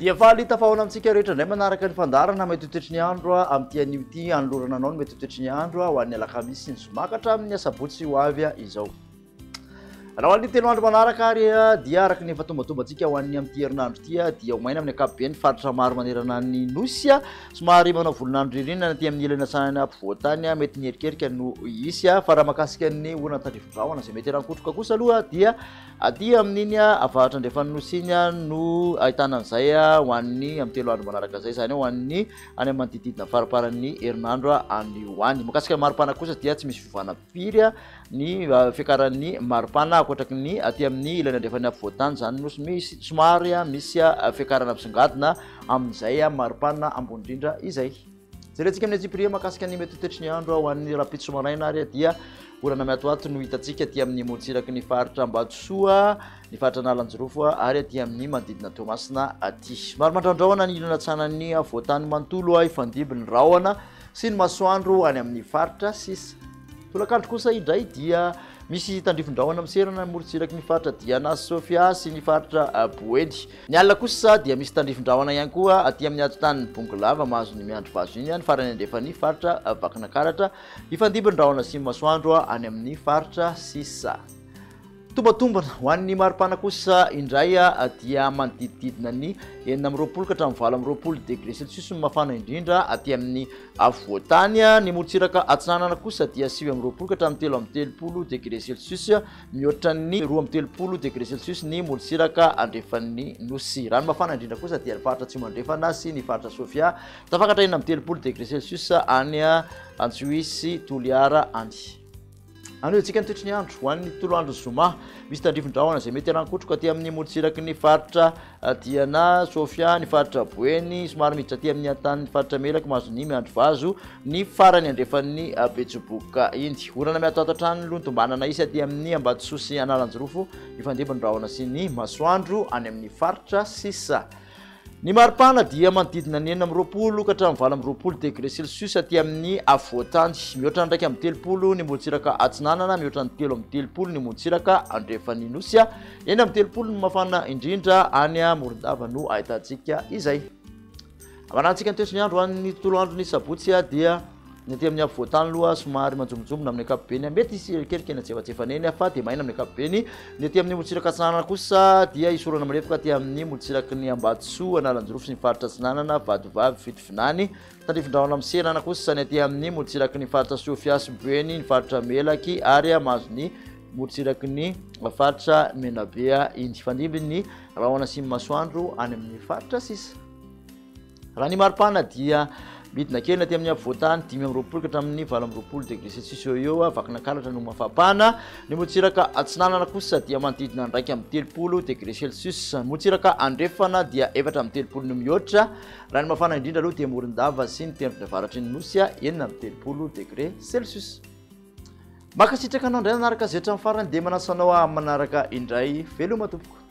Dia faly tafahaona amintsika rehetra indray manaraka ny fandaharana mety ho toetry ny andro amin'ity anio ity anolorana anao ny mety ho toetry ny andro ho an'ny alakamisy sy ny zoma ka hatramin'ny asabotsy ho avy izao. Raha ho an'ny telo andro manaraka ary dia araka ny efa tombatombantsika ho an'ny amin'ity herinandro ity dia ho maina amin'ny ankapobeny faritra maro manerana ny nosy. Somary manao volon'andro ririnina ny aty amin'ny ilany atsinanana ampovoan-tany, mety ny erikerika no hisy. Fa raha mahakasika ny orana tandrifin-drahona izay mety hiran-kotroka kosa aloha dia aty amin'iny avaratra andrefan'ny nosy iny no ahitana an'izay ho an'ny amin'ny telo andro manaraka izay, izany hoe ho an'ny any amin'ny manodidididina faramparan'ny herinandro any ho any. Mahakasika ny maripana kosa dia tsy misy fiovana firy ny fiakaran'ny maripana ankoatraky ny aty amin'ny ilany andrefan'ny afovoan-tany izany no misy somary misy fiakarana misongadina amin'izay maripana ambony indrindra izay. Jerentsika amin'ny antsipiriany mahakasika ny mety ho toetry ny andro ho an'ny rahampitso maraina ary dia orana miatoato no hitantsika aty amin'ny morontsiraky ny faritra Ambatosoa, ny faritra Analanjirofo ary aty amin'ny manodidina Toamasina aty. Somary mandrandrahona ny ilana atsanan'ny afovoan-tany manontolo hifandimby ny rahona sy ny masoandro any amin'ny faritra sisa. Tolakandro kosa indray dia misy tandrifin-drahona miserana ny morontsiraky ny faritra Diana sy Sofia sy ny faritra Boeny. Ny alina kosa dia misy tandrifin-drahona ihany koa aty amin'ny atotanin'i Bongolava mahazo ny Miandrivazo iny, ny farany andrefan'ny faritra Vakinakaratra. Hifandimby ny rahona sy ny masoandro any amin'ny faritra sisa. Tombatombana ho an'ny maripana kosa indray dia manodidididina ny 26 ka hatramin'ny 28 degré celsius ny mafana indrindra aty amin'ny afovoan-tany. Ny morontsiraka atsinanana kosa dia 29 ka hatramin'ny 33 degré celsius, mihoatra ny 32 degré celsius ny morontsiraka andrefan'ny Nosy. Raha ny mafana indrindra kosa dia ny faritra Atsimo Andrefana sy ny faritra Sofia, tafakatra 36 degré celsius any Antsohihy sy Toliara any. Anohizantsika ny toetry ny andro ho an'ny tontolo andro zoma. Misy tandrifin-drahona izay mety haran-kotroka aty amin'ny morontsiraky ny faritra Diana, Sofia, ny faritra Boeny, somary miditra aty amin'ny antanin'ny faritra Melaky, Mahazonia, Miandrivazo, ny farany andrefan'ny Betsiboka iny. Orana miatoato hatrany aloha ny tombanana hisy aty amin'ny Ambatosoa sy Analanjirofo, hifandimby ny rahona sy ny masoandro any amin'ny faritra sisa. Ny maripana dia manodidina ny 26 ka hatramin'ny 28 degré celsius aty amin'ny afovoan-tany. Mihoatra ny 31 ny morontsiraka atsinanana, mihoatra ny 33 ny morontsiraka andrefan'ny Nosy. 36 no mafana indrindra any Morondava no ahitantsika izay. Amanantsika ny toetry ny andro any tontolo andron'ny sabotsy dia Ny aty amin'ny afovoan-tany aloha somary manjombonjombona amin'ny ankapobeny, mety hisy erikerika eny antsefatsefany eny fa dia maina amin'ny ankapobeny. Ny aty amin'ny morontsiraka atsinanana kosa dia hisy orana malefaka aty amin'ny morontsiraky ny Ambatosoa, Analanjirofo sy ny faritra Atsinanana, Vatovavy, Fitovinany. Tandrifin-drahona miserana kosa ny aty amin'ny morontsiraky ny faritra Sofia sy Boeny, ny faritra Melaky ary mahazo ny morontsiraky ny faritra Menabe iny. Hifandimby ny rahona sy ny masoandro any amin'ny faritra sisa. Raha ny maripana dia midina kely aty amin'ny afovoan-tany, 25 ka hatramin'ny 28 degré celsius eo eo, Vakinankaratra no mafampana. Ny morontsiraka atsinanana kosa dia manodidina ny 31 degré celsius. Ny morontsiraka andrefana dia 34 no mihoatra. Raha ny mafana indrindra aloha dia Morondava sy ny tendrony avaratry ny Nosy, 36 degré celsius. Mankasitraka anao indray nanaraka izay hatramin'ny farany dia manasa anao amin'ny manaraka indray. Veloma tompoko.